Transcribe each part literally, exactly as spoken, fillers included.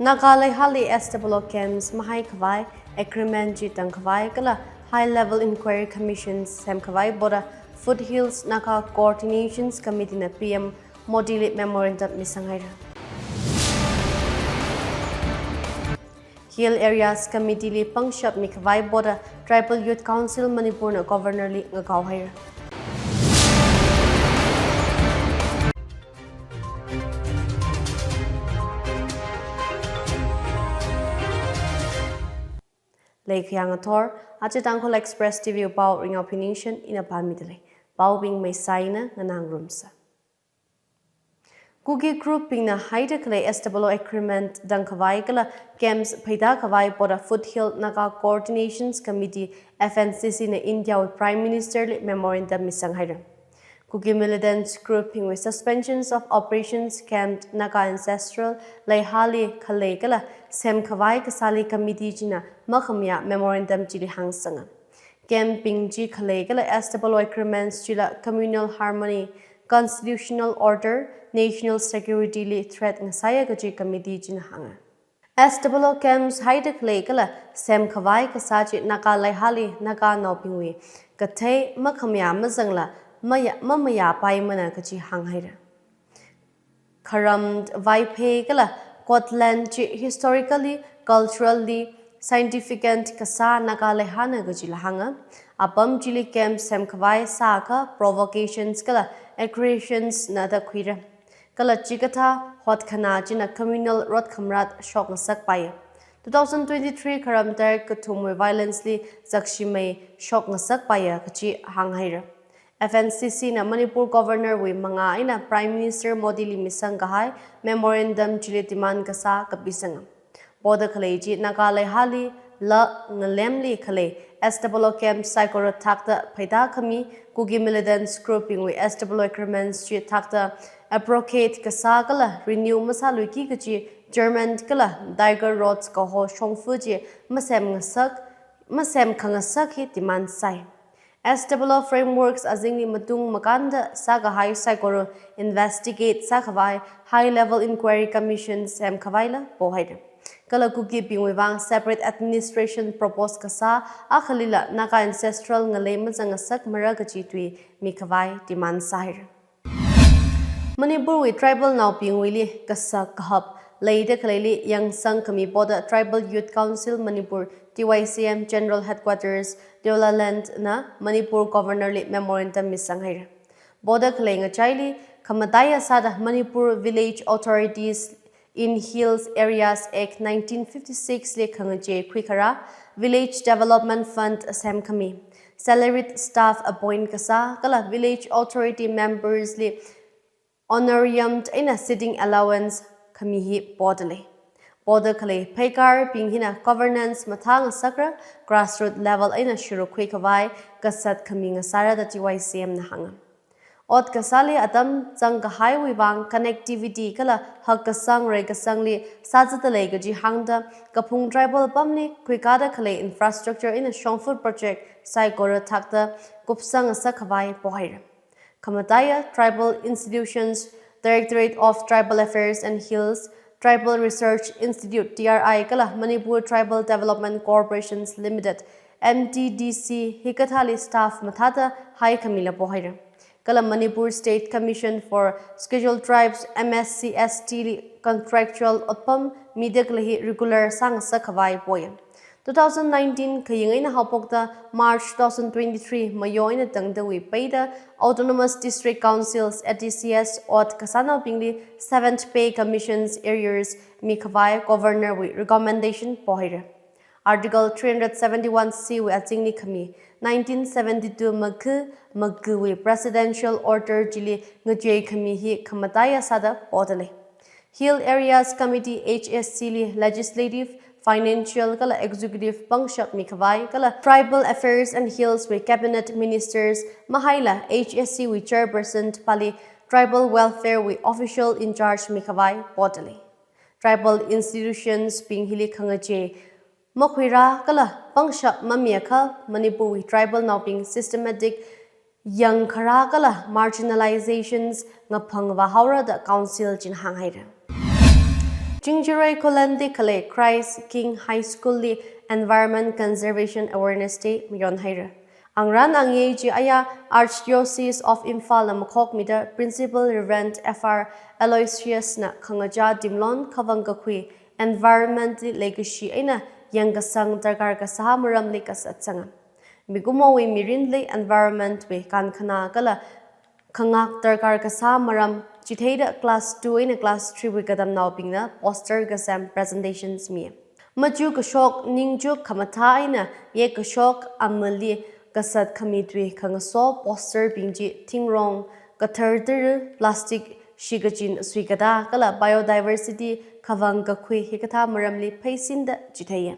Naga Leihali S W O camps mahai khavai agreement chi tang khavai kala High Level Inquiry Commission sem khavai boda Foothills Naga Coordination Committee na P M Modi li memorandum misang haira. Hill Areas Committee li pangshap mikhavai boda Tribal Youth Council Manipur na Governor li ngakao haira. Leikhayang athor, achi Tangkhul Express T V pao ringao piningshen ina pamidalei. Pao bing mai saina nganang rumsa. Kuki group bingna haida khalei S W O agreement dang khavai kala camps phaida khavai boda Foothill Naga Coordinations Committee F N C C na India wui Prime Minister li memorandum misang haira. Kuki militants group bingwui suspensions of operations camp Naga Ancestral Leihali khalei kala sem khavai kasāli committee china makhamaya memorandum chili hāngsanga. Camp bing chi khalei kala S W O agreements chila communal harmony, constitutional order, national security li threat ngasāya kaji committee china hānga. S W O camps haida khalei kala sem khavai kasā chi Naga Leihali Naganaobingwui kathei makhamaya mazangla maya, mamayāpaimana kaji hāng haira. Kharam Vaiphei kala Kotland chi historically, culturally significant kasā Naga Leihana kajila hānga. Apam chili camp sem khavai sākha provocations kala aggressions na da khuira. Kala chikathā hotkhana china communal rot khamrat shok ngasak paiya. Two thousand twenty-three Kharam tarik kathumwui violence li zakshimei shok ngasak paiya kaji hāng haira. F N C C na Manipur Governor wui mangā eina Prime Minister Modi li misang kahai memorandum chili demand kasā kapisanga. Boda khalei chi Naga Leihali la Ngalemli khalei S W O camp saikora thakta phaida khami Kuki militants group bingwui S W O agreements chi thakta abrogate kasā kala renew masāluiki kaji German kala Tiger Roads kaho shongfa chi masem ngasak, masem khangasak hi demand sai. S W O frameworks azingli matung makānda sākahai saikora investigate sākhavai High Level Inquiry Commission sem khavaila pohaira. Kala Kuki bingwui vang separate administration propose kasā akhalila Naga Ancestral ngalei mazang ngasak mara kaji tui mikhavai demand sāhaira. Manipurwui tribal naobingwuili kasak kahap leida khaleili yangsang khami boda Tribal Youth Council Manipur, T Y C M General Headquarters, Deolaland na Manipur Governor li memorandum misang haira. Boda khalei ngachaili khamataiya sāda Manipur Village Authorities in Hills Areas Act nineteen fifty-six li khangachei khuikhara, Village Development Fund sem khami, salaried staff appoint kasā kala Village Authority members li honorarium eina sitting allowance khami hi podalei. Boda khalei pheikarbing hina governance mathā ngasakra, grassroot level eina shuruk khuikhavai kasat khami ngasāra da T Y C M na hānga. Ot kasāli atam zangkahaiwui vang connectivity kala hakkasang reikasangli sāzatdalei kaji hāngda Kaphung tribal pamli khuikāda khalei infrastructure eina shongfa project saikora thakta kupsang ngasak khavai pohaira. Khamataiya tribal institutions, Directorate of Tribal Affairs and Hills, Tribal Research Institute, T R I, kala Manipur Tribal Development Corporations Limited, M T D C, hikathāli staff mathāda haikhamila pohaira. Kala Manipur State Commission for Scheduled Tribes, M S C S T li contractual otpam mida khalei hi regular sāngasak khavai poya. Two thousand nineteen khaying eina haophokta March two thousand twenty-three mayo eina tangdawui peida Autonomous District Councils, A D Cs, ot kasānaobingli Seventh Pay Commissions arrears mikhavai Governor wui recommendation pohaira. Article three hundred seventy-one C wui azingli khami nineteen seventy-two makha makawui Presidential Order chili ngachei khami hi khamataiya sāda podalei. Hill Areas Committee, H A C li Legislative, Financial kala Executive pangshap mikhavai kala Tribal Affairs and Hills wui Cabinet Ministers mahaila H A C wui Chairperson pali Tribal Welfare wui Official in Charge mikhavai podalei. Tribal institutions bing hili khangachei makhuira kala pangshap mamiakha Manipurwui tribal naobing systematic yangkhara kala marginalizations ngaphangva haora da Council china hānghaira. Chingjaroi Khullen li khalei Christ King High School li Environment Conservation Awareness Day mayonhaira. Angrān angye chi aya Archdiocese of Imphal na makhokmida Principal Reverend F R Aloysius na khangachā timlon khavang kakhui environment li leikashi eina yangkasang darkar kasā maramli kasatsanga. Mikumowui mirinli environment wui kankhana kala khangak darkar kasā maram chitheida class two eina class three wui katamnaobingna poster kasem presentations mi. Machuk kashok, ningchuk khamathā eina yek kashok amali kasat khami tui khangaso poster bing chi thingrong kathar tara, plastic shikachin suikatā kala biodiversity khavang kakhui hikathā maramli pheisinda chitheiya.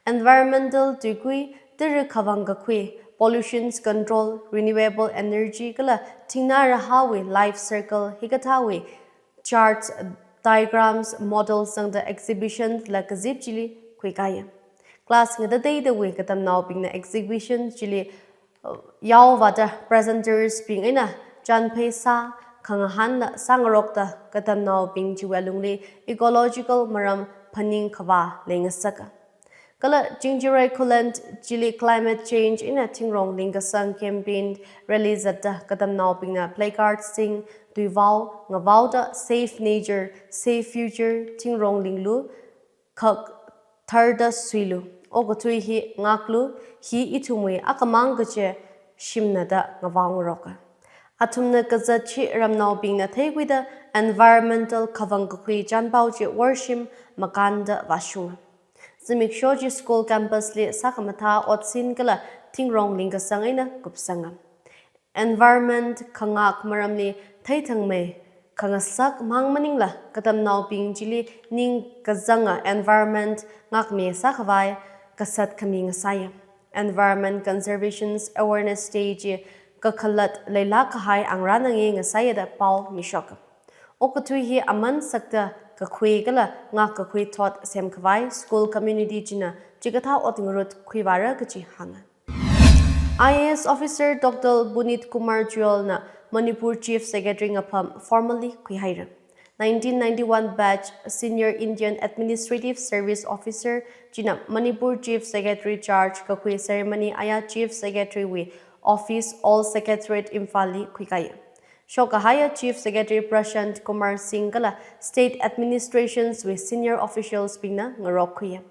Environmental tuikui, tara khavang kakhui, pollutions control, renewable energy kala thingnā rahāwui life circle hikathāwui charts, diagrams, models sangda exhibition la kazip chili khuikaiya. Class ngatateidawui katamnaobingna exhibition chili, uh, yaovāda presenters bing eina chānphei sā, khangahānla sāngarokta katamnaobing chiwui alungli ecological maram phaning khavā leingasaka. Kala Chingjaroi Khullen chili climate change eina thingrong lingkasang campaign rally zatda katamnaobingna placard sing tuivao ngavaoda Save Nature, Save Future, thingrong linglu, khak tharda suilu, okathui hi ngaklu, hi ithumwui akhamang kachi shimna da ngavaongaroka. Athumna kazat chi ramnaobingna theikhuida environmental khavang kakhui chānpao chi worshim makānda vāshunga. Zimiksho chi school campus li sākhamathā otsin kala thingrong lingkasang eina kupsanga. Environment khangak maramli theithangmei khangasak mang maningla katamnaobing chili ningkazanga environment ngakmi sākhavai kasat khami ngasaiya. Environment Conservation Awareness Day chi kakhalat leilāk kahai angrān angye ngasaiya da pao mishoka. Okathui hi aman sakta kakhui kala ngak kakhui thot semkhavai school community china chikathā ot ngarut khuivāra kachi hānga. I A S officer Doctor Puneet Kumar Goel na Manipur Chief Secretary ngapham formally khuihaira. Nineteen ninety-one batch Senior Indian Administrative Service Officer china Manipur Chief Secretary charge kakhui ceremony aya Chief Secretary wui office Old Secretariat Imphal li khuikaiya. Shokkahaiya Chief Secretary Prashant Kumar Singh kala State Administrations wui senior officials bingna ngarokkhuiya.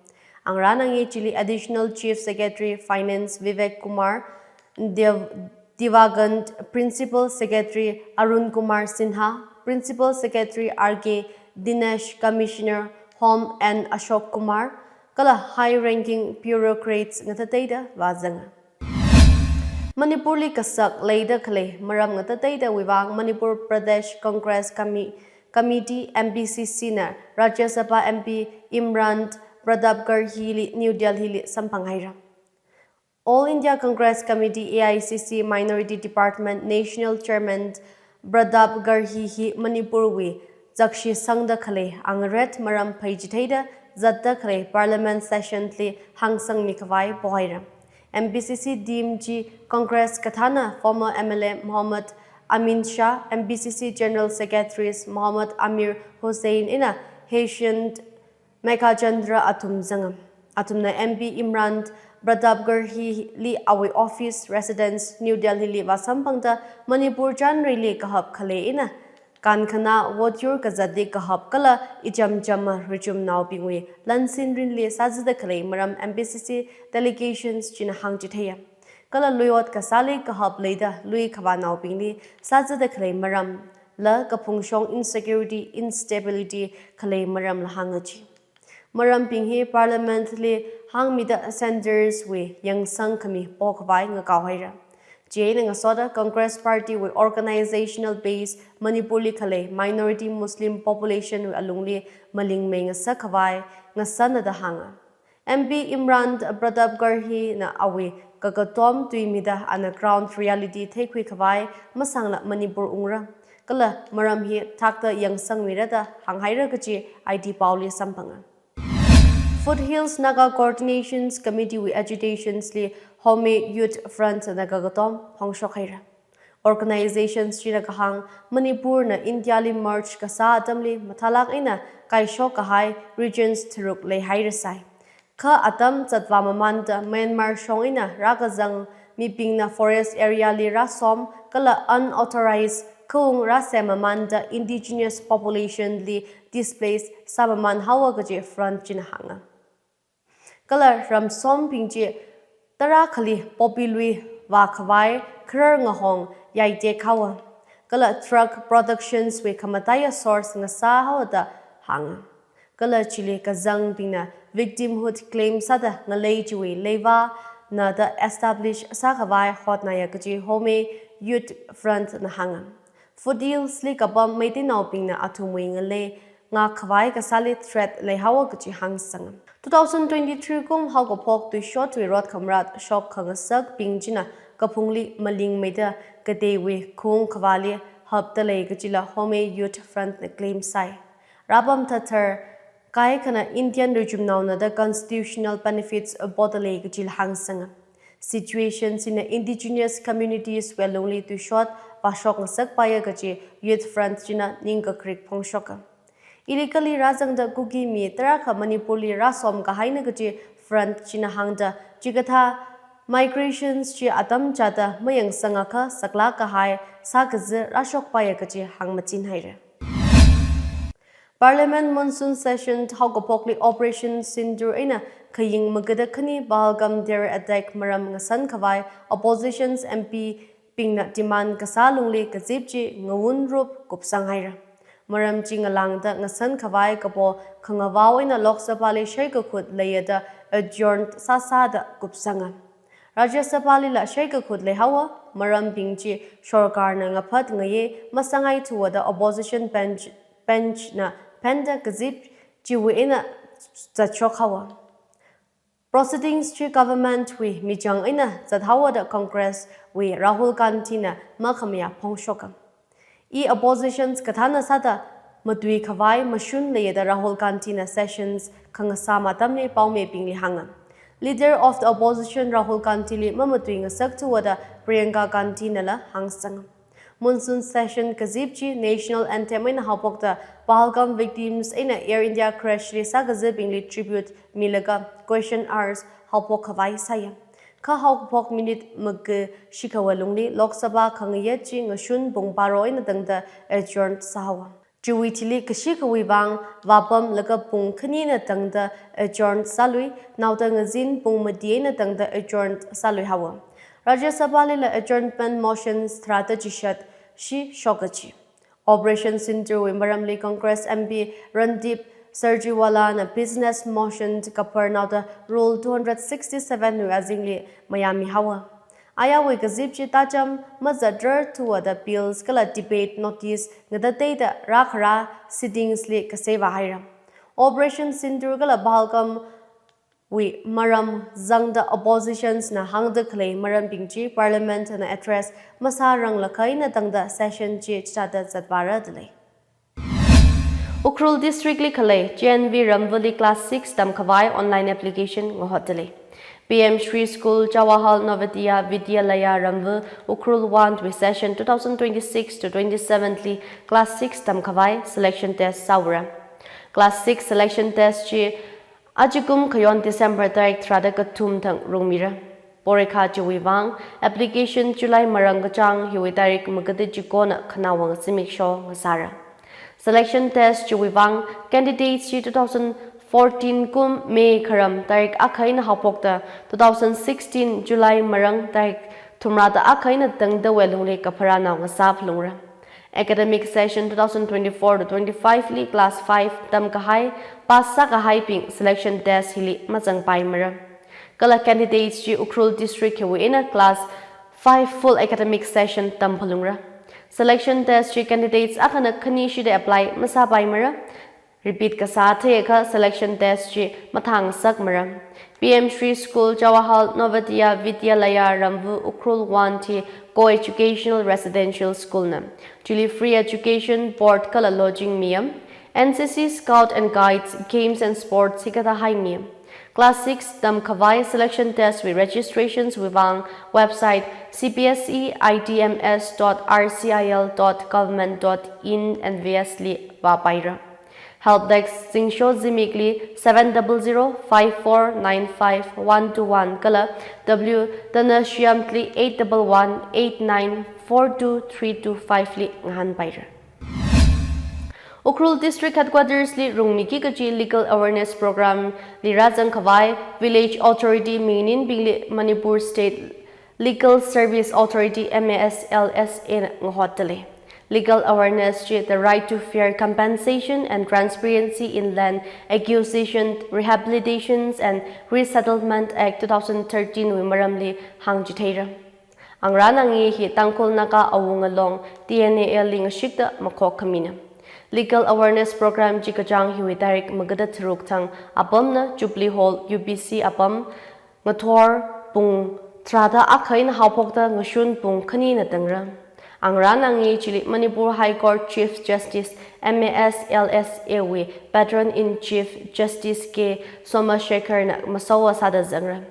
Angrān angye chili Additional Chief Secretary Finance Vivek Kumar Dev-, Divakant, Principal Secretary Arun Kumar Sinha, Principal Secretary R K Dinesh, Commissioner Home N Ashok Kumar, kala high ranking bureaucrats ngatateida vāzanga. Manipur li kasak leida khalei maram ngatateidawui vang Manipur Pradesh Congress Commi-, Committee, M P C C na Rajya Sabha M P Imran Pratapgarhi li New Delhi li samphanghaira. All India Congress Committee, A I C C Minority Department National Chairman Pratapgarhi hi Manipur wui zakshi sangda khalei angaret maram pheichitheida zatda khalei Parliament session li hāngsangmi khavai pohaira. M P C C team chi Congress kathāna former M L A Mohammad Amin Shah, M P C C General Secretaries Mohammad Amir Hossain eina Heshyant Meghachandra athum zanga. Athumna M P Imran Pratapgarhi li awui office residence New Delhi li vāsamphangda Manipur chanrili kahap khalei eina kankhana vote yur kazatli kahap kala ichamchama ruchumnaobingwui lansin rinli sāzada khalei maram M P C C delegations china hāngchitheiya. Kala lui ot kasāli kahap leida lui khavānaobingli sāzada khalei maram la kaphungshong insecurity, instability khalei maramla hānga chi. Marambing hi Parliament li hāngmida Centre wui yangsang khami pokhavai ngakaohaira. Chieina ngasoda Congress Party wui organizational base Manipur li khalei minority Muslim population wui alungli malingmei ngasak khavai ngasāna da hānga. M P Imran Pratapgarhi na awui kakatom tuimida ana ground reality theikhui khavai masangla Manipur ungra. Kala maram hi thakta yangsangmira da hānghaira kachi I T paoli samphanga. Foothills Naga Coordinations Committee wui agitations li Home Youth Front na kakatom phongshokhaira. Organizations china kahāng Manipur na India li merge kasā atamli mathālāk eina kaishok kahai regions tharuk leihairasai. Kha atam zatvā mamānda Myanmar shong eina rākazang mibingna forest area li rāsom kala unauthorized khaung rāsem mamānda indigenous population li displace sāmamān haowa kaji Front china hānga. Kala ramsombing chi tarākhali poppy lui vākhavai kharar ngahong yaite khaowa. Kala drug productions wui khamataiya source ngasā haowa da hānga. Kala chili kazangbingna victimhood claim sāda ngalei chiwui leivāna da establish sākhavai hotnaya kaji Home Youth Front na hānga. Foothills li kapam Meiteinaobingna athumwui ngalei ngākkhavai kasāli threat leihaowa kaji hāngsanga. Two thousand twenty-three kum haokaphok tuishotwui rot khamrat shok khangasakbing china kaphungli malingmeida kateiwui khaung khavāli hapta lei kajila Home Youth Front na claim sāi. Rāpam thathar kaikhana Indian richumnaona da constitutional benefits boda lei kajila hāngsanga. Situation china indigenous communities wui alungli tuishot vāshok ngasakpaiya kaji Youth Front china ningkakrik phongshoka. Illegally rāzangda Kuki mi tarākha Manipur li rāsom kahaina kaji Front china hāngda chikathā migrations chi atam chāda mayangsangakha saklāk kahai sākazi rāshokpaiya kaji hāngmachinhaira. Parliament monsoon session haokaphokli Operation Sindoor eina khaying magada khani Pahalgam terror attack maram ngasankhavai oppositions M P bingna demand kasā lungli kazip chi ngawunrup kupsanghaira. Maram chi ngalāngda ngasankhavai kapo khangavao eina Lok Sabha li shaikakhut leiya da adjourn sāsāda kupsanga. Rajya Sabha lila shaikakhut leihaowa, marambing chi sorkarna ngaphat ngayei masāngaithuwa da opposition bench, bench na phenda kazip chiwui eina zatshok haowa. Proceedings chi government wui michang eina zathaowa da Congress wui Rahul Gandhi na makhamayā phongshoka. I oppositions kathāna sāda matuikhavai mashun leiya da Rahul Gandhi na sessions khangasām atamli paomibingli hānga. Leader of the opposition Rahul Gandhi li mamatui ngasakthuwa da Priyanka Gandhi nala hāngsanga. Monsoon session kazip chi national anthem eina haophokta Pahalgam victims eina Air India crash li sākazibingli tribute milaga question hours haophokkhavai sāya. Kha haophok minute maga shikhawui lungli Lok Sabha khangayet chi ngashun pung baro eina tangda adjourn sāhaowa. Chiwui thili kashikhawui vang vāpamlaga pung khani eina tangda adjourn sālui, naoda ngazin pung mati eina tangda adjourn sālui haowa. Rajya Sabha lila adjournment motions tharāda chishat shi shoka chi. Operation Sindoor wui maramli Congress M P Randeep Surjewala na business motion kaphar naoda Rule two hundred sixty-seven wui azingli mayāmi haowa. Ayāwui kazip chi tacham mazatrarthuwa da bills kala debate notice ngatateida rākhara sittings li kasei vāhaira. Operation Sindoor kala Pahalgam wui maram zangda oppositions na hāngda khalei marambing chi Parliament na address masāranglakha eina tangda session chi chithāda zatvāra dalei. Ukhrul District li khalei J N V Ramvali Class six tamkhavai online application ngahotdalei. P M Shri School Jawahar Navodaya Vidyalaya Ramva Ukhrul one wui session two thousand twenty-six to twenty-seven li Class six tamkhavai selection test sāura. Class six selection test chi ajakum khayon December tarik tharāda kathum thang rungmira. Porikha chiwui vang application July marang kachāng hiwui tarik magada chikona khanaowang zimiksho ngasāra. Selection test chiwui vang candidates chi two thousand fourteen kum May kharam tarik akha eina haophokta two thousand sixteen July marang tarik thumrāda akha eina tangdawui lungli kapharānao ngasāphalungra. Academic session two thousand twenty-four to twenty-five li class five tamkahai pass sākahaibing selection test hili mazangpaimara. Kala candidates chi Ukhrul District hiwui eina class five full academic session tamphalungra. Selection test chi candidates akhana khanishida apply masāpaimara. Repeat kasā theiakha selection test chi mathāngasakmara. P M Shri School Jawahar Navodaya Vidyalaya Ramva Ukhrul one chi co-educational residential school na. Chili free education, board kala lodging miya. N C C, Scout and Guides, games and sports hikathā haimiya. Class six tamkhavai selection test wui registrations wui vang website C B S E I D M S dot R C I L dot government dot in N V S li vāpaira. Help Desk zingsho zimikli seven double zero five four nine five one two one kala W Tanashiamli eight double one eight nine four two three two five li ngahānpaira. Ukhrul District Headquarters li rungmiki kachi Legal Awareness Program li rāzang khavai Village Authority minginbingli Manipur State Legal Service Authority, M A S L S A na ngahotdalei. Legal awareness chi The Right to Fair Compensation and Transparency in Land Acquisition, Rehabilitations and Resettlement Act two thousand thirteen wui maramli hāngchitheira. Angarān Angi hi Tangkhul Naga Awunga Long, T N A L li ngashikta makhok khamina. Legal awareness program chi kachāng hiwui tarik maga da tharuk thang apamna Jubilee Hall, U B C apam, ngathor pung tharāda akha eina haophokta ngashun pung khani natangra. Angarān Angi chili Manipur High Court Chief Justice, M A S L S A wui Patron in Chief Justice K Somashekar na masowa sāda zangra.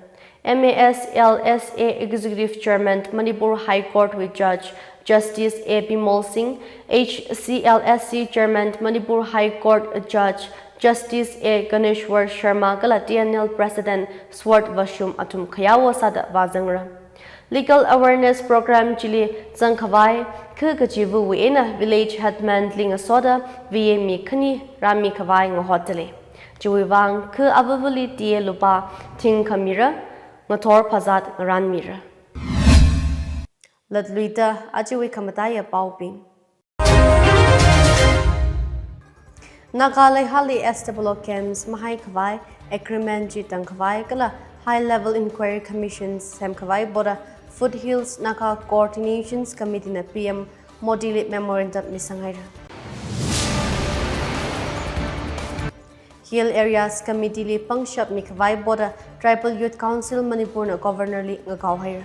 M A S L S A Executive Chairman Manipur High Court wui Judge Justice A Bimol Singh, H C L S C Chairman Manipur High Court Judge Justice A Ganeshwar Sharma kala T N L President Sword Vashum athum khayawo sāda vāzangra. Legal awareness program chili zang khavai kha kachiva̱wui eina village headman li ngasoda V A mi khani rāmi khavai ngahotdalei. Chiwui vang kha avavali T A lupā thing khamira, ngathor phazat ngarānmira. Latluida ajawui khamataiya paobing. Naga Leihali S W O camps mahai khavai, agreement chi tang khavai kala High Level Inquiry Commission sem khavai boda Foothills Naga Coordination Committee na P M Modi li memorandum misanghaira. Hill Areas Committee li pangshap mikhavai boda Tribal Youth Council Manipur na Governor li ngakaohaira.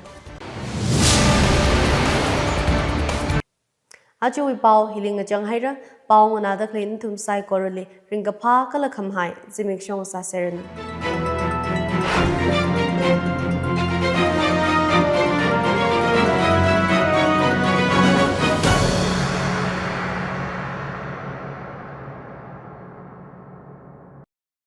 Ajawui pao hili ngachang haira, pao nganāda khalei nathum saikorali ringkaphā kala khamahai zimiksho sāseranu.